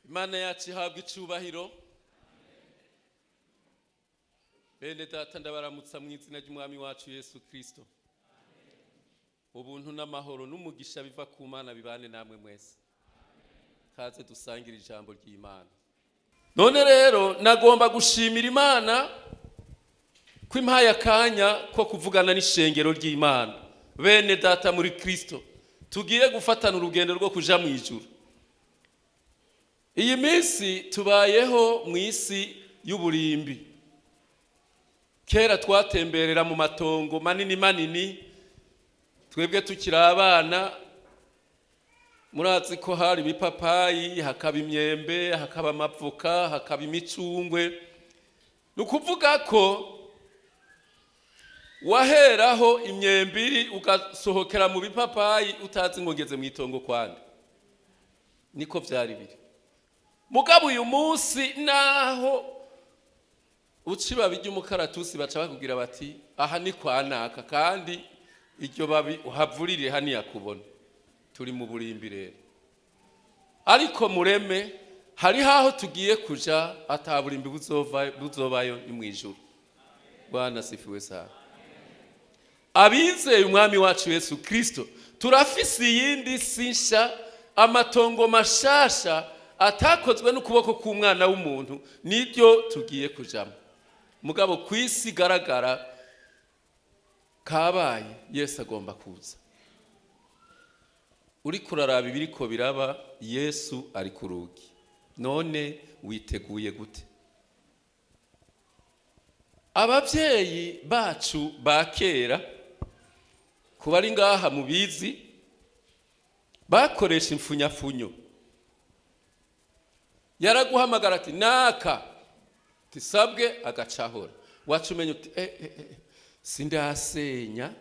Imana yacu ihabwa icubahiro. Bene data, ndabaramutsa mu izina ry'Umwami wacu Yesu Kirisito. Ubuntu n'amahoro n'umugisha biva ku Mana bibane namwe mwese. Kaze dusangire ijambo ry'Imana. None rero nagomba gushimira Imana ko impaye akanya ko kuvugana n'ishengero ry'Imana, bene data muri Kirisito tugiye gufatana urugendo rwo kuja mu ijuru. Iyi minsi tubayeho mu isi y'uburimbi. Kera twatemberera mu matongo manini manini. Twebwe tukiri abana, murazi ko hari ibipapayi, hakaba imyembe, hakaba amavoka, hakaba imicungwe. Ni ukuvuga ko waheraho imyembe iri, ugasohokera mu bipapayi, utazi ngo ngeze mu itongo kwande. Niko byari biri. Mugabo uyu munsi, naho uca ibabi ry'umukaratusi, baca bakubwira bati: "Aha ni kwa naka," kandi iryo babi uhavurire hano yakubona. Turi mu burimbi rero, ariko mureme hariho aho tugiye kuja ata burimbi buzobayo, ni mu ijuru. Bwana sifiwe sana. Abizeye Umwami wacu Yesu Kirisito turafise iyindi si nsha, amatongo mashasha atakozwe n'ukuboko k'umwana w'umuntu, nibyo tugiye kujamo. Mugabo ku isi igaragara kabaye, Yesu agomba kuza. Uri kuraraba ibiriko biraba, Yesu ari ku rugi. None witeguye gute? Ababyeyi bacu ba kera, kuba ari ngaha mubizi, bakoresha imfunyafunyo. Yaraguhamagara ati: "Naka," tisabwe, agacahora. Waca umenya uti: "Eh, eh, eh, sindasenya,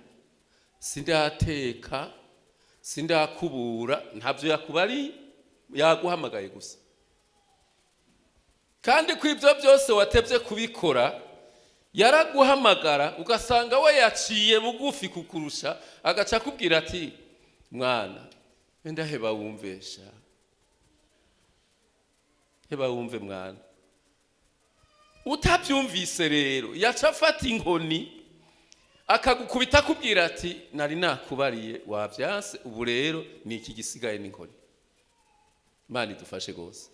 sindateka, sindakubura." Ntabyo yakubari, yaguhamagaye gusa. Kandi ko ibyo byose watebye kubikora, yaraguhamagara ugasanga we yaciye bugufi kukurusha, agaca akubwira ati: "Mwana, enda heba wumvesha, heba wumve mwana." Utabyumvise rero, yaca afata inkoni akagukubita, akubwira ati: "Nari nakubariye, wabyanse, ubu rero ni iki gisigaye? N'inkoni." Imana idufashe rwose.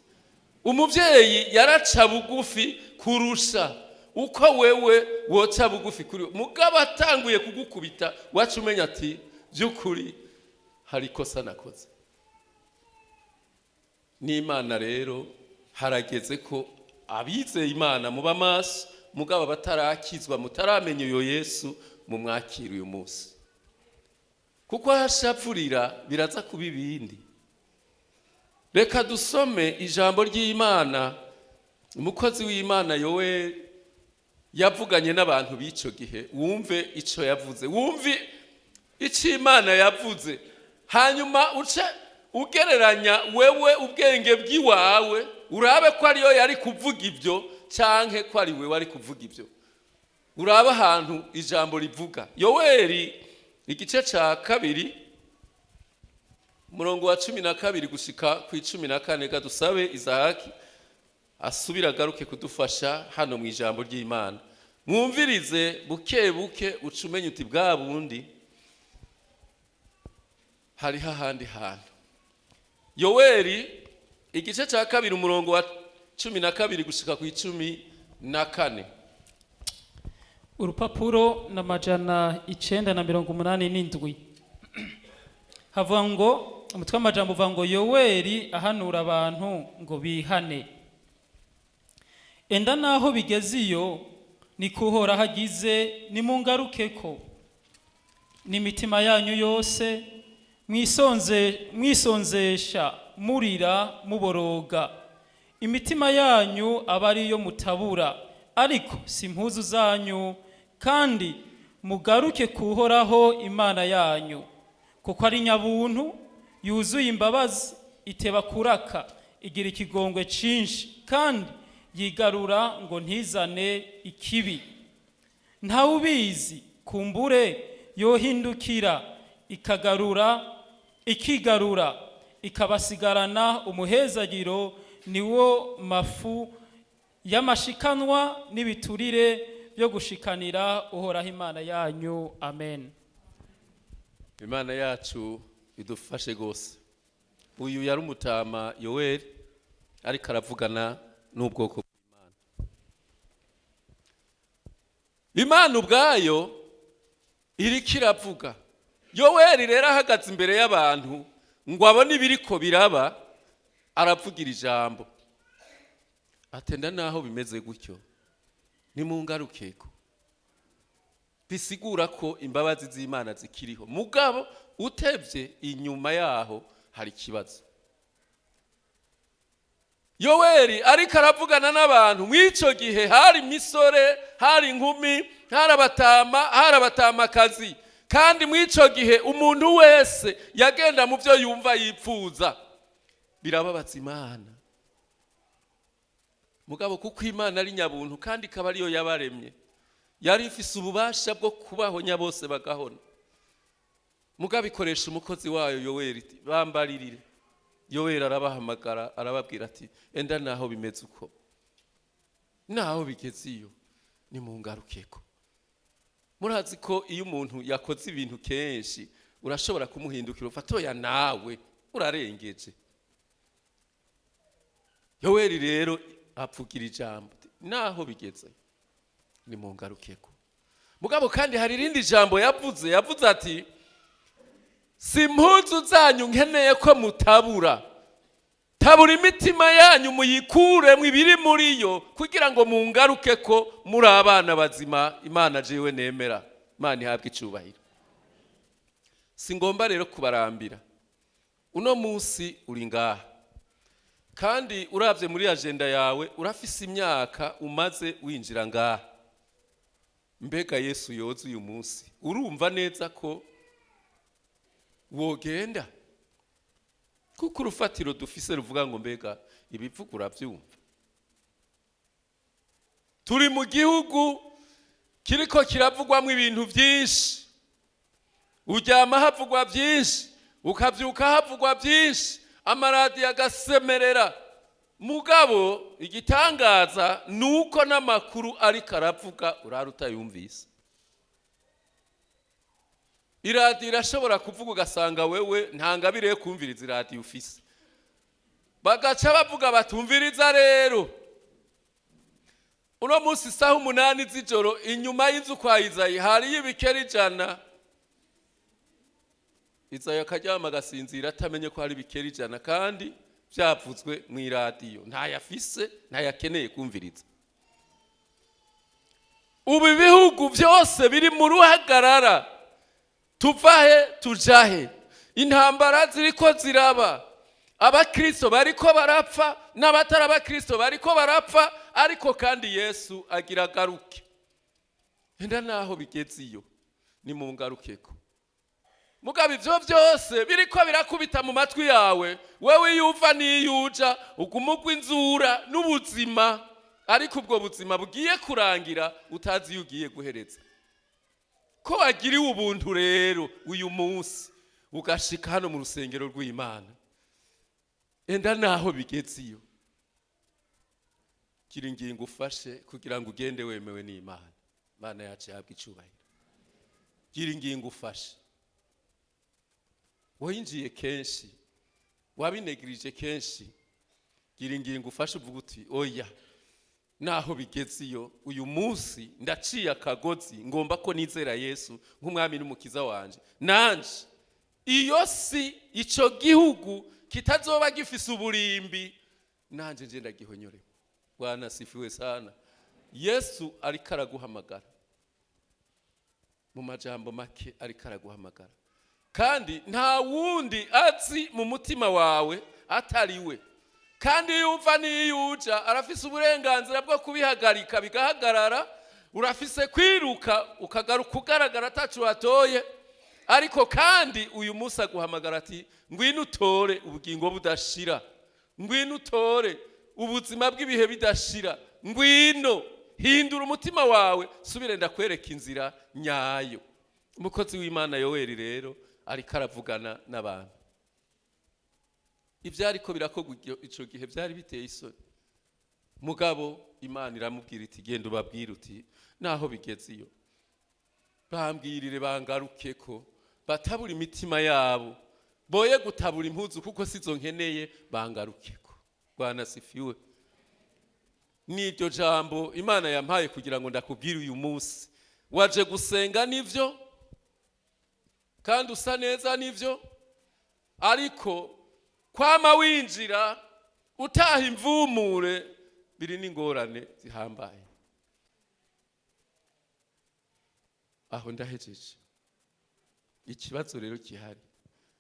Umubyeyi yaraca bugufi kurusha uko wewe woca bugufi kuri we. Mugabo atanguye kugukubita, waca umenya ati: "By'ukuri hari ikosa nakoze." N'Imana rero, harageze ko abizeye Imana muba maso. Mugabo abatarakizwa, mutaramenya uyo Yesu, mumwakira uyu munsi, kuko ahashapfurira biraza kuba ibindi. Reka dusome ijambo ry'Imana. Umukozi w'Imana Yoweri yavuganye n'abantu b'icyo gihe. Wumve icyo yavuze, wumve icyo Imana yavuze, hanyuma uce ugereranya wewe ubwenge bw'iwawe, urabe ko ariyo yari kuvuga ibyo canke ko ari wewe ari kuvuga ibyo. Urabe ahantu ijambo rivuga. Yoweri igice ca 2, umurongo wa 12 gushika ku 14. Ga dusabe Izahaki asubira agaruke kudufasha hano mu ijambo ry'Imana. Mwumvirize buke buke, uca umenya uti: "Bwa bundi hariho ahandi hantu." Yoweri igice cya 2, umurongo wa 12 gushika ku 14. Urupapuro na 987. Havuga ngo, umutwe w'amajambo uvuga ngo: "Yoweri ahanura abantu ngo bihane." Enda naho bigeze iyo, ni kuhoraho agize: nimungaruke ko n'imitima yanyu yose, mwisonze, mwisonzesha, murira, muboroga. Imitima yanyu aba ariyo mutabura, ariko si impuzu zanyu. Kandi mugaruke kuhoraho Imana yanyu, kuko ari nyabuntu, yuzuye imbabazi, iteba kuraka, igira ikigongwe cinshi, kandi yigarura ngo ntizane ikibi. Ntawubizi, kumbure yohindukira ikagarura, ikigarura, ikabasigarana umuhezagiro, niwo mafu y'amashikanwa n'ibiturire byo gushikanira Uhoraho Imana yanyu. Amen. Imana yacu idufashe rwose. Uyu yari umutama Yoweri, ariko aravugana n'ubwoko bw'Imana. Imana ubwayo iriko iravuga. Yoweri rero ahagaze imbere y'abantu ngo abone ibiriko biraba, aravugira ijambo atenda naho bimeze gutyo, nimungarukeko. Bisigura ko imbabazi z'Imana zikiriho, mugabo utevye inyuma yaho hari ikibazo. Yoweri ariko aravugana n'abantu. Mw'ico gihe hari imisore, hari inkumi, hari abatama, hari abatamakazi, kandi mw'ico gihe umuntu wese yagenda mu byo yumva yipfuza. Birababaza Imana, mugabo kuko Imana ari nyabuntu kandi ikaba ariyo yabaremye, yari ifise ububasha bwo kubahonya bose bagahona, mugabo ikoresha umukozi wayo Yoweri iti: "Bambaririre." Yoweri arabahamagara, arababwira ati: "Enda naho bimeze uko, naho bigeze iyo, nimungarukeko." Murazi ko iyo umuntu yakoze ibintu kenshi urashobora kumuhindukira ufatoya, nawe urarengeje. Yoweri rero apfugira ijambo ati: "Naho bigeze, nimungarukeko." Mugabo kandi hari irindi jambo yavuze. Yavuze ati: "Si impuzu zanyu nkeneye ko mutabura, tabura imitima yanyu, muyikuremo ibiri muri yo, kugira ngo mungaruke ko muri abana bazima Imana jewe nemera." Imana ihabwe icubahiro. Si ngomba rero kubarambira. Uno munsi uri ngaha, kandi urabye muri agenda yawe urafise imyaka umaze winjira ngaha. Mbega Yesu yoza uyu munsi, urumva neza ko wogenda? Kuko urufatiro dufise ruvuga ngo: mbega ibivuga urabyumva? Turi mu gihugu kiriko kiravugwamo ibintu byinshi. Uryama havugwa byinshi, ukabyuka havugwa byinshi, amaradiyo agasemerera. Mugabo igitangaza ni uko n'amakuru ariko aravuga urara utayumvise. Iradiyo irashobora kuvuga, ugasanga wewe nta ngabire yo kumviriza iradiyo ufise. Bagaca bavuga batumviriza. Rero uno munsi isaha 8 z'ijoro, inyuma y'inzu kwa Izayi hariyo ibikeri 100. Izayi akaryama agasinzira atamenye ko hari ibikeri 100, kandi byavuzwe mu iradiyo. Ntayafise, ntayakeneye kumviriza. Ubu ibihugu byose biri mu ruhagarara. Tuva he, tuja he? Intambara ziriko ziraba, abakristo bariko barapfa n'abatari abakristo bariko barapfa, ariko kandi Yesu agira agaruke. Enda naho bigeze iyo, ni mu ngarukeko. Mugabo ivyo byose biriko birakubita mu matwi yawe, wewe iyo uva n'iyo uja uguma ugwa inzura n'ubuzima, ariko ubwo buzima bugiye kurangira utazi iyo ugiye guhereza. Ko wagiriwe ubuntu rero uyu munsi ugashika hano mu rusengero rw'Imana, enda naho bigeze iyo, gira ingingo ufashe kugira ngo ugende wemewe n'Imana. Imana yacu yahabwa icubahiro. Gira ingingo ufashe. Winjiye kenshi, wabinegirije kenshi, gira ingingo ufashe, uvuga uti: "Oya, naho bigeze iyo, uyu munsi ndaciye akagozi, ngomba ko nizera Yesu nk'umwami n'umukiza wanje." Nanje iyo si ico gihugu kitazoba gifise uburimbi, nanje nje ndagihonyore. Bwana sifiwe sana. Yesu ariko araguhamagara. Mu majambo make, ariko araguhamagara, kandi nta wundi azi mu mutima wawe atari we. Kandi iyo uva n'iyo uja arafise uburenganzira bwo kubihagarika bigahagarara. Urafise kwiruka ukagaruka ugaragara atacu watoye, ariko kandi uyu munsi aguhamagara ati ngwino utore ubugingo budashira, ngwino utore ubuzima bw'ibihe bidashira, ngwino hindura umutima wawe, subire ndakwereka inzira nyayo. Umukozi w'Imana Yoweri rero ariko aravugana n'abantu. Ivyariko birakorwa ico gihe byari biteye isoni, mugabo Imana iramubwira iti genda ubabwire uti naho bigeze iyo bambwirire bangaruke ko batabura imitima yabo, boye gutabura impuzu kuko sizo nkeneye, bangaruke ko. Bwana sifiwe. N'iryo jambo Imana yampaye kugira ngo ndakubwire uyu munsi. Waje gusenga nivyo, kandi usa neza nivyo, ariko kwama winjira utaha imvumure biri n'ingorane zihambaye. Aho ndahejeje. Ikibazo rero gihari,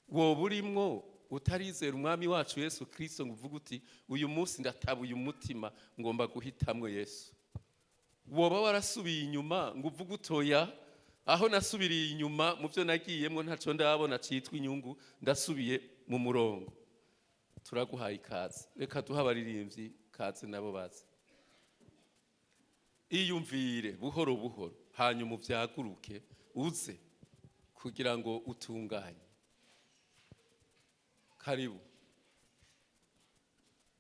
woba urimwo utarizera umwami wacu Yesu Kristo ngo uvuge uti uyu munsi ndatabuye umutima ngomba guhitamwo Yesu. Woba warasubiye inyuma ngo uvuge utoya aho nasubiriye inyuma mu byo nagiyemwo ntaco ndabona citwa inyungu, ndasubiye mu murongo. Turaguhaye ikaze. Reka duhe abaririmbyi kaze nabo baze. Iyumvire buhoro buhoro, hanyuma uvyaguruke uze kugira ngo utunganye. Karibu.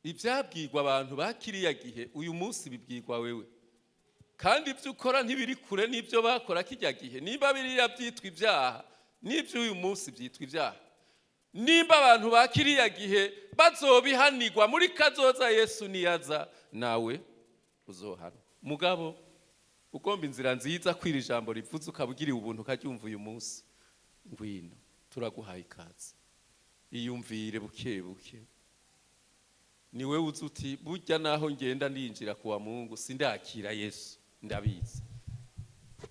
Ivyabwirwa abantu bakiriya gihe uyu munsi bibwirwa wewe, kandi ibyo ukora ntibiri kure n'ibyo bakora kijya gihe. Nimba biriya byitwa ibyaha, n'ibyo uyu munsi byitwa ibyaha. Nimba abantu bakiriya gihe bazobihanirwa muri kazoza, Yesu niyaza nawe uzohanwa. Mugabo ugomba inzira nziza kwira ijambo rivuze ukabugiriye ubuntu ukaryumva uyu munsi, ngwino turaguhaye ikaze. Iyumvire buke buke. Niwe uzi uti burya naho ngenda ninjira kuwa Mungu sindakira Yesu, ndabizi.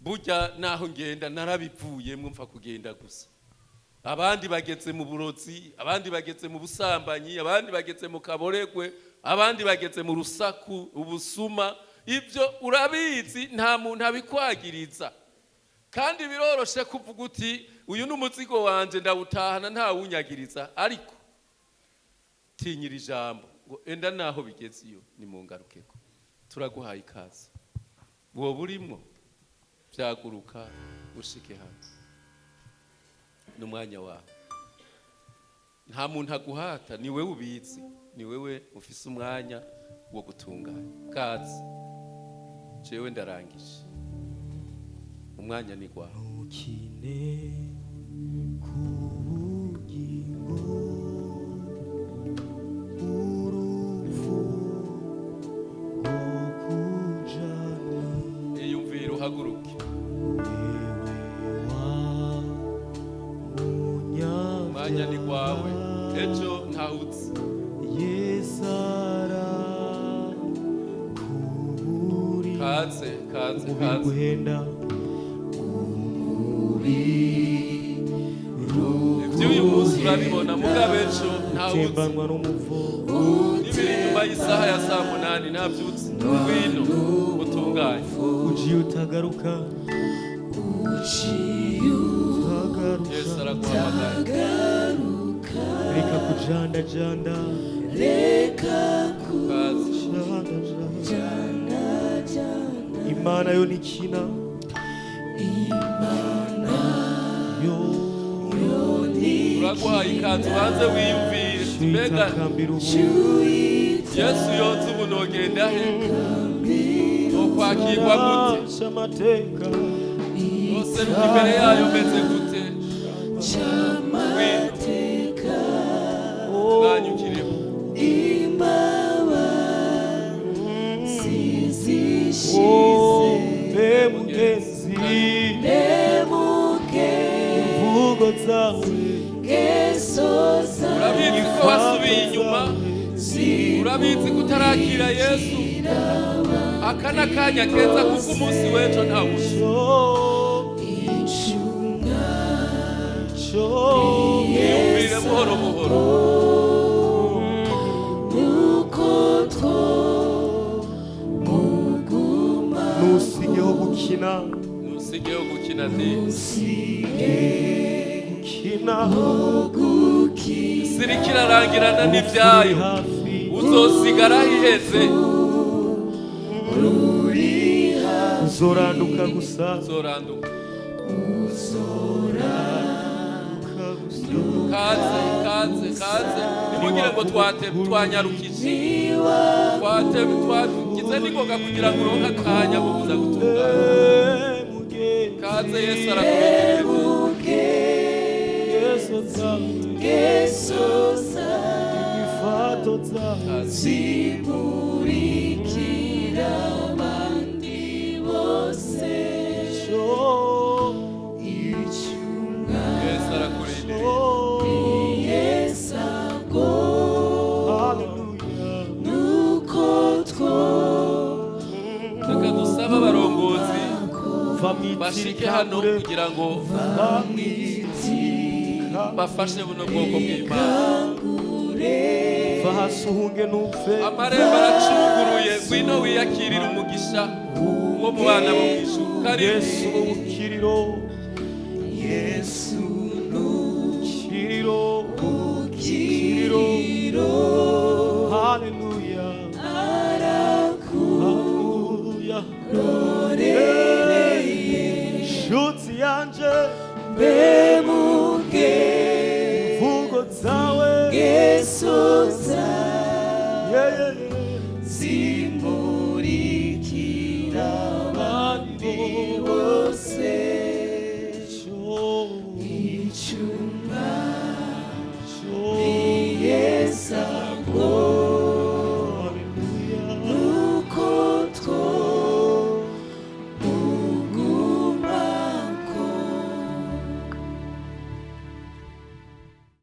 Burya naho ngenda narabivuyemwo mfa kugenda gusa. Abandi bageze mu burozi, abandi bageze mu busambanyi, abandi bageze mu kaboregwe, abandi bageze mu rusaku, ubusuma. Ibyo urabizi, nta muntu abikwagiriza. Kandi biroroshe kuvuga uti uyu ni umuzigo wanje ndawutahana ntawunyagiriza, ariko tinyira ijambo ngo enda naho bigeze iyo nimungarukeko. Turaguhaye ikaze. Woba urimwo vyaguruka ushike hano, n'umwanya wawe. Nta muntu aguhata, ni wewe ubizi, ni wewe ufise umwanya wo gutunganya. Kaze, jewe ndarangije, umwanya ni gwawe. Ntukine ku bugingo, urupfu rwo kujana, Iyumvire uhaguruke. Wewe wa Umwanya ni gwawe, munyabyaha, ejo ntawuzi. Yesu arakuburi, Kaze, kaze, umubiri kaze. guhenda, Ivy'uyu munsi urabibona, mugabo ejo ntawuzi. utembanwa n'umuvo, N'ibiri inyuma y'isaha ya 8:00 ntavyuzi. Ngwino utunganye. uciye utagaruka, utagaruka, Yesu araguhamagaye. Reka kujandajanda, Kaze. jandajanda. Imana yo ntikina, yo Turaguhaye ikaze, ubanze wiyumvire mbega itakambira ubu, Yesu yotse ubu nogenda he, nokwakirwa gute, aca amateka, noseruka imbere yayo meze gute? Ngwino, umwanya ukiriho. Oh, mbe mugenzi, imvugo zawe, Urabizi ko wasubiye inyuma, urabizi ko utarakira Yesu. Aka ni akanya keza kuko umunsi w'ejo ntawuzi. Cyo Iyumvire buhoro buhoro. Nusigeho gukira. Gukina. Ntusigeho gukina di. Gukina. Isi iriko irarangirana n'ibyayo. Hafi. Uzosigara iheze. Uzoranduka gusa. Uzoranduka. Uzoranduka gusa. Kaze, kaze, kaze! Ntimugire ngo twate twanyarukije, twate twagize n'ingoga kugira ngo uronke akanya ko kuza gutungana. Eh, mugenzi. Kaze, Yesu arakurindiriye. Ngeso zawe, inyifato zawe. Kaze. Ico Yesu arakurindiriye. Hallelujah. Reka dusabe abarongozi Va bashike hano mwitsirikangure. kugira ngo Va mwitsirika. bafashe buno bwoko bw'Imana. Va hasi uhunge ntupfe. Amarembo aracuguruye, ngwino wiyakirire umugisha wo mu bana bo mu ijuru. Karibu. Yesu ubukiriro, Yesu kiriro, kiriro. Haleluya, haleluya.